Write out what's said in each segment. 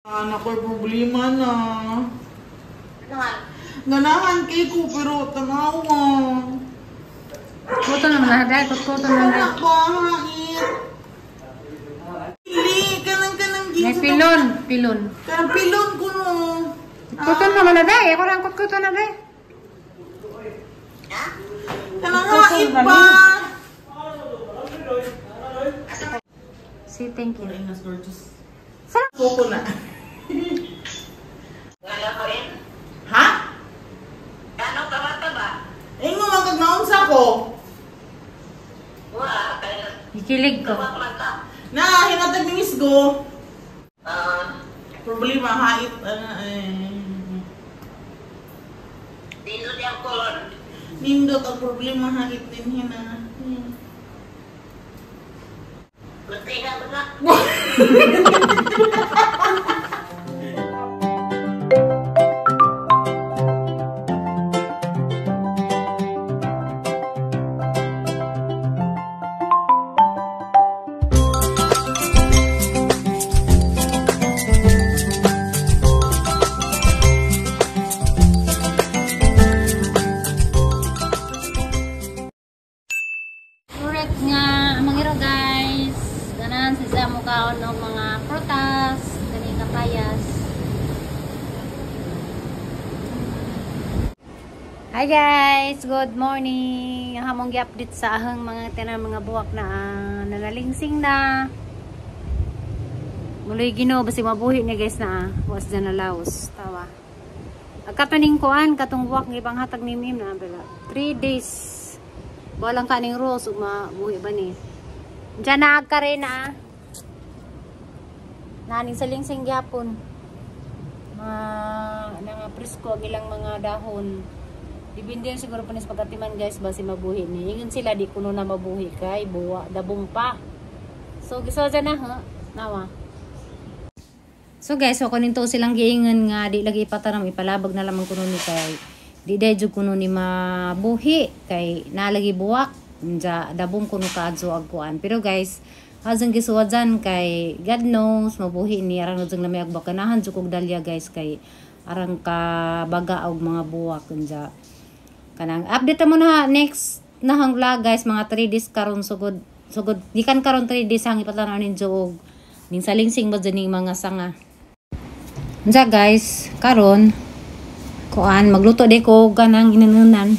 Anak ko'y problema na. Ganahan kay ko pero tanawa. Kuto naman na dai, kuto na Anak ba, hait. Dili, kanang kanang May pilon, pilon. Kanang pilon ko no. Kuto naman na dai, ako lang kuto na dai. Kanang hait ba? Say thank you. Koko na. Ha? Ingo man kag naunsa ko. Ikilig ko. Na hinatag ning isgo. Problema hait ana eh. Nindot ang problema hait din hina. Guys, ganan si sa mukhaon ng mga prutas, ganing kapayas. Hi guys, good morning. Ang hamong gi-update sa ahang mga tanan mga buwak na nanalingsing na. Muloy Ginoo basi mabuhi ni guys na was dyan na laos. Tawa. Agkatuning kuan katong buwak nga ibang hatag ni Mim na bala. 3 days. Walang kaning rose ug mabuhi ba ni. Diyan na ka rin na. Naning salingsing gyapon. Mga nga presko ang ilang mga dahon. Dibindi siguro pa ni sa pagkatiman guys basi mabuhi ni. Ingon sila di kuno na mabuhi kay buwa dabong pa. So gisoja na ha. Nawa. So guys, so kunin to silang giingon nga di lagi ipatanom ipalabag na lamang kuno ni kay di dai jud kuno ni mabuhi kay nalagi buwak. Nja dabong kuno kaadso ag kuan. Pero guys, azang gisuwadan kay God knows mabuhi ni arang jud lami ag bakanahan jud kog dalya guys kay arang ka baga og mga buwak nja. Kanang update mo na next na hang vlog guys mga 3 days karon sugod sugod gikan karon 3 days ang ipatanaw ninyo og ning salingsing ba ning mga sanga. Nja guys, karon kuan magluto di ko ganang ginanunan.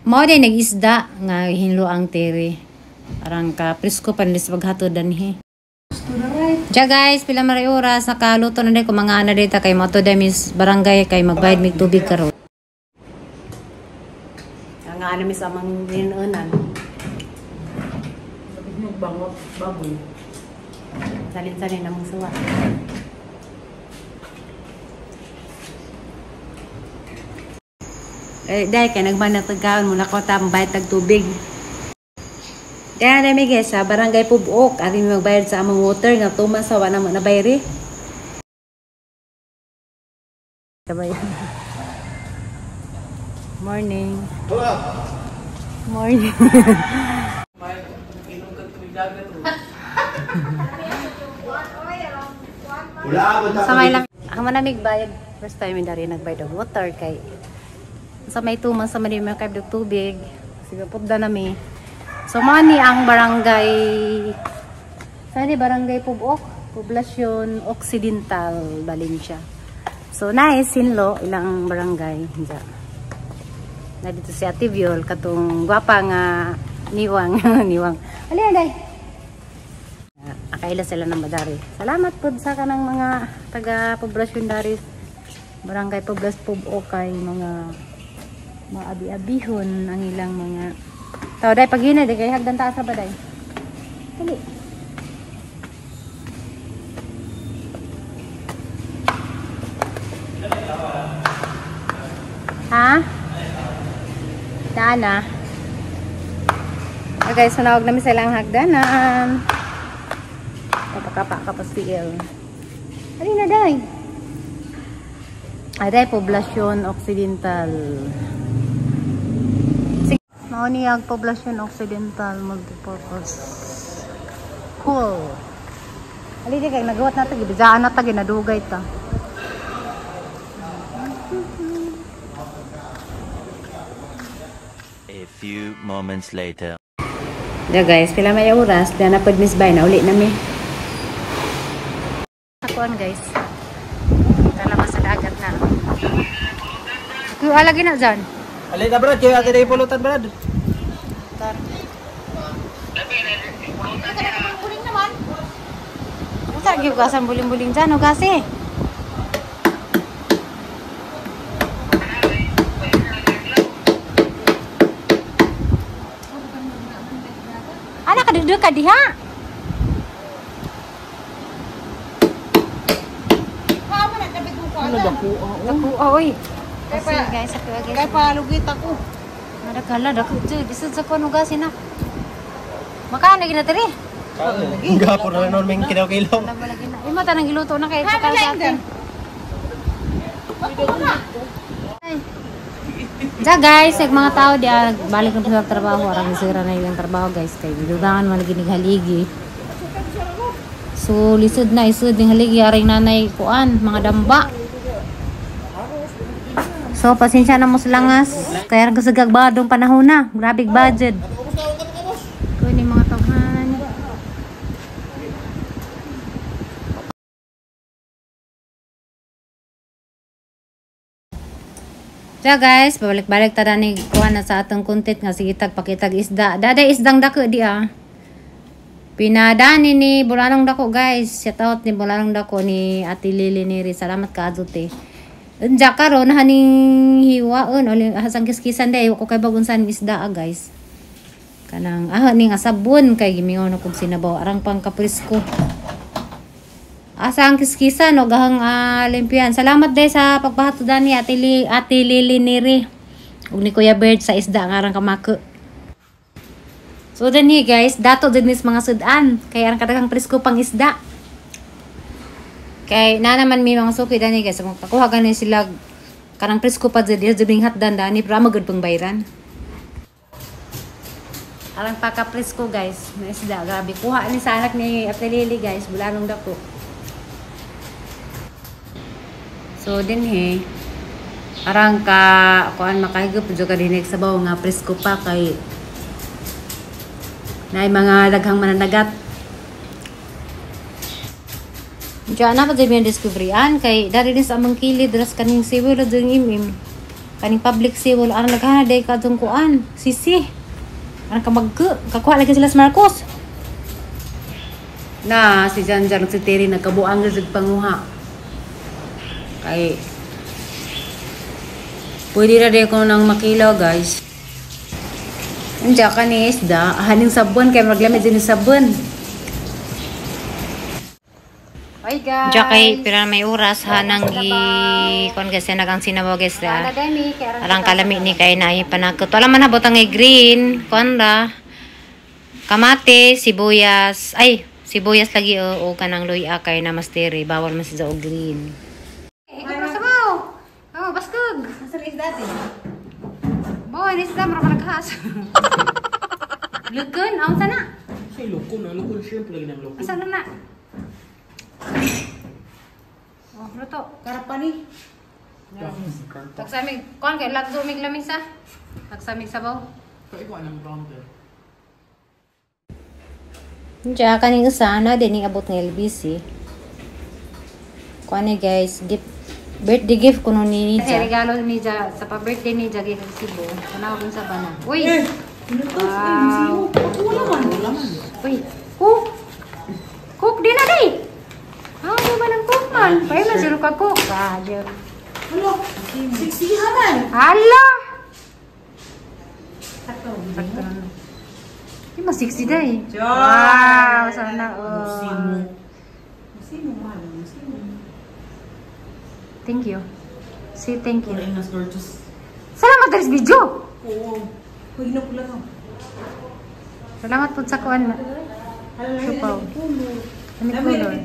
Mao din nag-isda nga hinlo ang tere. Arang ka presko pa ni sa paghatod danhi. Ja guys, pila maray oras nakaluto na din ko mga ana dita kay moto mis barangay kay magbayad mig tubig karon. Ang ana mis amang ginanunan. Bangot baboy. Salin-salin namang suwa. Eh, dahil kay nagman na tagkaon muna ko ta bayad tag tubig. Kaya na mi guys sa barangay Pub-ok ari mi magbayad sa among water nga tuman sa wa na mo nabayri. Kabay. Morning. Morning. Sa may lang ang manamig bayad first time dari nagbayad og water kay sa may tuman sa may mga kaibdog tubig. Sige pudda na mi. So mani ang barangay sani barangay Pub-ok, Poblacion Occidental, Valencia. So nice sinlo ilang barangay diya. Na dito si Ate Viol katong gwapa nga niwang niwang. Ali aday. Akaila sila ng madari. Salamat pod sa kanang mga taga poblasyon dari barangay Poblas Pub-ok kay mga maabi-abihon ang ilang mga tao day pag yun day kay hagdan taas ba day dali ha dana. Okay, so nawag namin sa ilang hagdanan. Kapakapa kapasil ali na day aday Poblacion Occidental. Mao ni ang Poblacion Occidental Multipurpose Hall. Ali di kay nagawat na ta gibizaan na ta ginadugay ta. A few moments later. Ya guys, pila may oras, di na pud Miss Bay na uli nami. Akuan guys. Talama sa dagat na. Kuya lagi na dyan. Alay na brad, kaya ate na pulutan brad. Buling naman. Unsa gyud kasan buling-buling dyan o kasi? Ana ka duduk ka diha. Kama na tabi ko ko. Ano ba ko? Dako oy. Kasi guys, ako guys. Kay palugit ako. Madaghala dako jud. Bisod sa kuno gasi na. Makano gina diri? Gapon na noon may kilo-kilo. Wala ba lagi na. Imo tanang giluto na kay sa sa atin. Ay. Ja guys, ag mga tao di balik na sa trabaho, arang sira na ilang trabaho guys kay dugangan man lagi nighaligi. So lisod na isod ning haligi aring nanay kuan, mga damba. So pasensya na mo sa langas, kaya ang kasagag badong panahon na, grabe budget. Kunin mga tawhan. So guys, pabalik-balik ta ni kuha na sa atong content nga sige tag pakitag isda. Daday isdang dako di ah. Pinadani ni Bulanong Dako guys. Shout out ni Bulanong Dako ni Ate Lily Neri. Salamat ka te. Unja karon haning hiwaon o hasang kiskisan day ko kay bagon san isda ah, guys. Kanang ning asabon kay gimingon na kog sinabaw arang pang kapresko. Asa ang kiskisan o gahang limpian. Salamat day sa pagpahatudan ni Ate, Ate Lily Neri ug ni Kuya Bird sa isda nga arang kamako. So then here guys, dato din mis mga sudan kay arang kadaghang presko pang isda. Kay na naman may mga suki dani guys, makakuha gani sila kanang presko pa jud jud hatdan dani pero magud pang bayran. Arang paka presko guys, na isda grabe kuha ni sa anak ni Ate Lily guys, bulanong dako. So din he arang ka kuan makahigop jud ka dinhi sa sabaw nga presko pa kay naay mga daghang mananagat. Diyan na pa dyan yung discoveryan kay dari din sa among kilid ras kaning siwol dyan imim kaning public siwol arang naghana day kadtong kuan sisi arang kamagko kakuha lagi sila sa Marcos na si Jan Jan si Terry nagkabuang sa panguha kay pwede na din ko nang makilaw guys. Andiyan ka ni isda haning sabon kay maglamit din sabon. Hi guys. Diya kay pira may oras hanang gi kuan guys nagang sinabaw guys da. Arang kalami ni kay naay panagkot. Wala man habot ang green kuan ra. Kamate, sibuyas, ay sibuyas lagi o kanang luya kay na masteri bawal man siya og green. Ikaw pa sabaw. Oh, baskog. Asa isda dati? Boy, isda mura ka naghas. Lukon, ang sana. Say lukon, lukon shrimp lagi nang lukon. Asa na na? Oh, luto. Karapan ni. Tagsamig, kuan kay lagso mig lamisa. Tagsamig sabaw. Kay ko anang brown there. Diya kaning usa na din abot ng LBC. Kuan ni guys, gift birthday gift kuno ni Kasi Nija. regalo ni Ja sa pa-birthday ni Ja gikan Cebu. Tanaw kung sa bana. Uy. Wow. Uy, cook. Cook din na di. Ah, di ba ng cook man? Pwede man sila ka cook. Ah, joke. Ano? Siksihan man. Hala! Sakto na. Di mo 60 day. Wow, sana all. Sino man? Sino? Thank you. Say thank you. Wala gorgeous. Salamat diri sa video. Oo. Huwag na pula no. Salamat po sa kuan. Siupaw. Lamig color.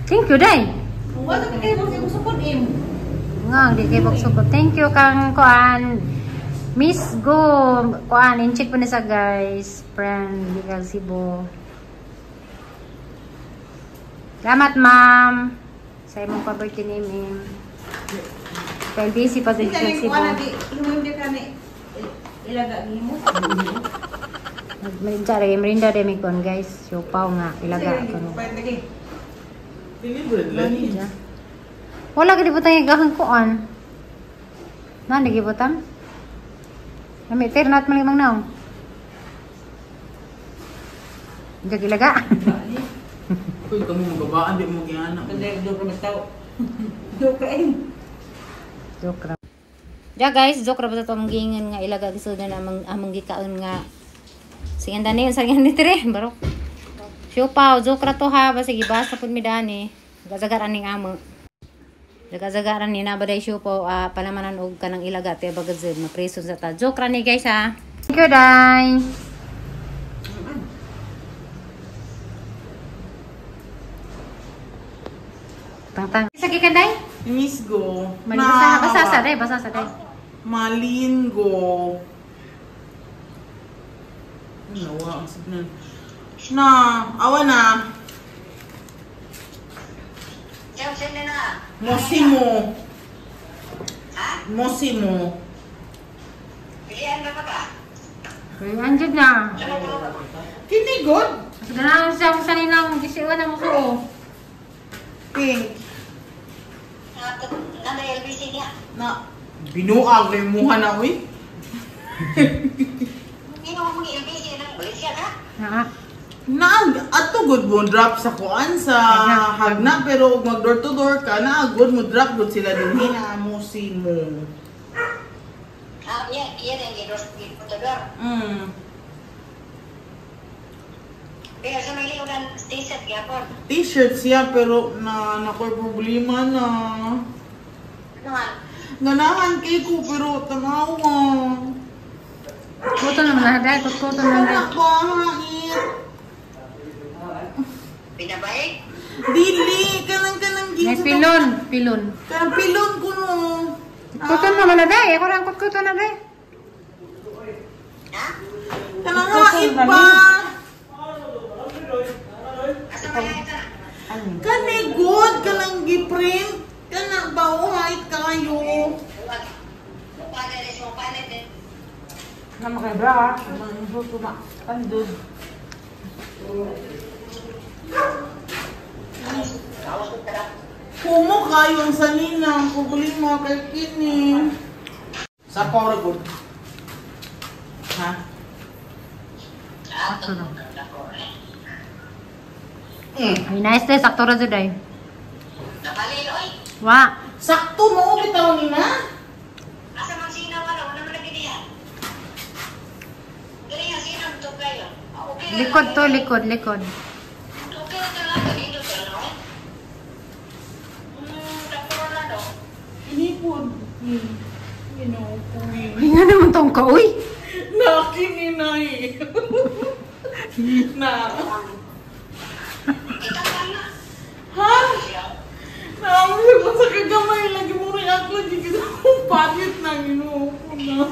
Thank you, day. Wala ka kayo magsukod im. Nga, di kayo magsukod. Thank you kang kuan. Miss Go, kuan inchik po na sa guys, friend gikan Cebu. Salamat ma'am sa imong pa-birthday name. Kay busy pa sa Di Cebu. ka ni hindi ka ni ilaga nimo. Merinda rin, merinda rin may kuan guys. Siopaw nga ilaga kuno. Delivered lagi. Wala gid butang igahang kuan. Na lagi butang. Nami ter nat malimang naong. Jadi ilaga. Uy, kamo magabaan di mo giana. Kanday do ka tao. Do ka eh. Joke ra. Ja guys, joke ra ba to among giingon nga ilaga gisud na among among gikaon nga. Sige dani, unsa ni dire, barok. Siopaw, joke ra to ha, basta gibasa pud mi dani. Gazagaran ning amo. Gazagaran ni na baday siopaw palamanan og kanang ilaga te bagazed mapreso sa ta. Joke ra ni guys ha. Thank you dai. Tang-tang. Sige ka dai. Miss Go. Basa basa sa dai, basa sa dai. Malinggo. Nawa ang signal. Na, awa na. Mosimo. Mosimo. Anjud na. Kini good. Ganahan siya kung saan nilang gisiwan na mo ko. Pink. Na, binuag na yung muha na, uy. Na. Na, ato good mo drop sa kuan sa hagna, pero ug mag door to door ka, na good mo drop good sila din na mo si mo. T-shirt siya pero na nakoy problema na. Ganahan kay ko pero tanawa. Kuto naman na dai, kuto naman na. Pinabaik? Dili, kanang kanang May pilon, pilon. Kanang pilon ko no. Kuto naman na dai, ako rang kuto na dai. Ha? Kanang hait pa. Kani good kanang gi-print kanang bao hait kayo. Na makibra. Pandud. Kumo kayo ang sanina, ang problema kay kini. Sa power good. Ha? Ay nice day, sakto ra jud ay. Wa. Sakto mo bitaw ni na. Asa man sina wala wala man lagi diya. Dili ang sina to kayo. Likod to, likod, likod. Okay na lang dito to no. Tapos na do. Inipod. Ginoo ko. Uy, nga naman tong ka, uy. Nakininay. Na. Ha? Naamoy ko sa kagamay lagi mo react lagi kita kung pangit na ginoo ko na.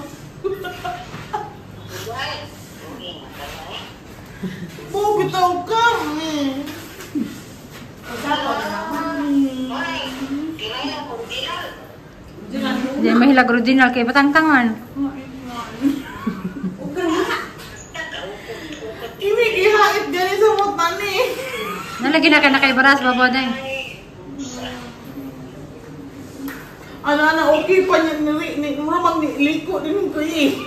Bo, bitaw ka. Di mahilag original kay batangtangan. Ini gihait gani sa mata ni. Nalagi na ka na kay baras baboday. Ano ana okay pa niya ni ni mura mag liko din ko eh.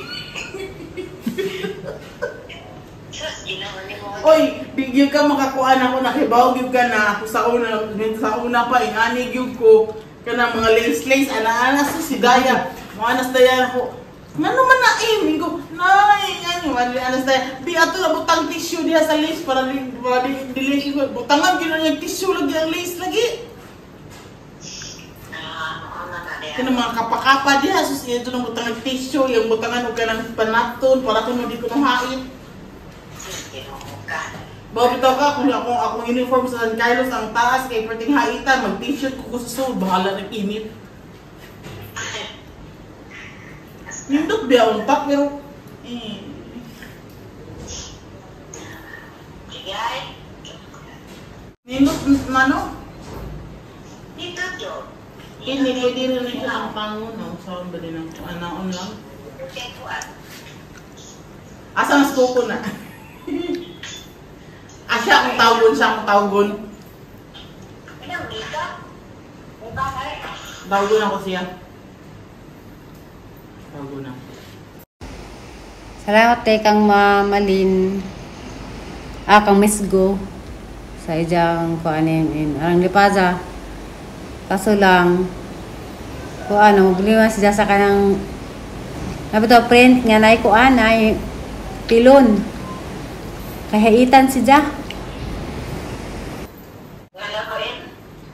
Oy, di gyud ka makakuan ako nakibaw gyud ka na ako sa una pa ingani gyud ko kanang mga lace-lace ana-ana sa si Daya. Mga anas Daya ako. Ngano man na eh, mingo, nay, ngano man anas Daya. Di ato na butang tissue diha sa lace para di para di dili ko butangan gyud na yung tissue lagi ang lace lagi. Kanang mga kapakapa diha sus ito nang butangan tissue, yung butangan og kanang panapton para kuno di ko mahait. Bawa bitaw ka kung akong uniform sa San Carlos ang taas kay perting haitan mag t-shirt ko sa sulod bahala nag init. Nindot biya untak pero eh. Nindot mano? Kini pwede rin na siya ang pango no. Sa ba din ang anaon lang. Asa mas kuko na? Ah, siya akong tawgon, siya akong tawgon. Tawgon ako siya. Tawgon ako. Salamat kay kang Mamalin. Ah, kang Miss Go. Sa ijang kuanin in arang lipaza. Kaso lang kung ano, problema siya sa kanang nabito print nga nay kuan ay pilon. Kahaitan siya.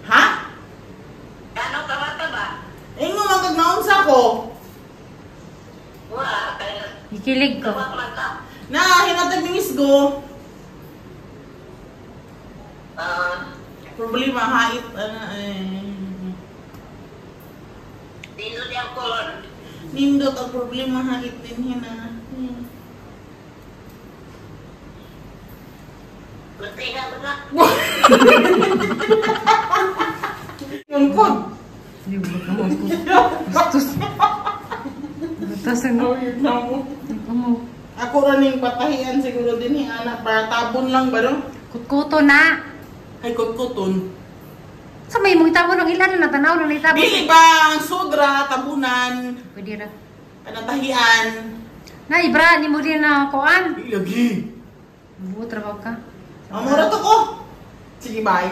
Ha? Ingo man kag naunsa ko. Ikilig ko. Na hinatag ni Miss Go. Problema hait ana eh. Nindot ang problema hait din hina. Yung kod. Di ba ka mo? Bastos. Bastos ang mo. Ako ra ning patahian siguro din ni anak para tabon lang ba no? Kutkuto na. Ay kutkuton. Sa may mong itabo ng ilan na tanaw na itabo. Dili ba ang sudra tabunan Pwede ra. kanang tahian? Na ibra ni mo din na kuan. Lagi. Buot ra ba ka? Amora to ko. Sige, bye.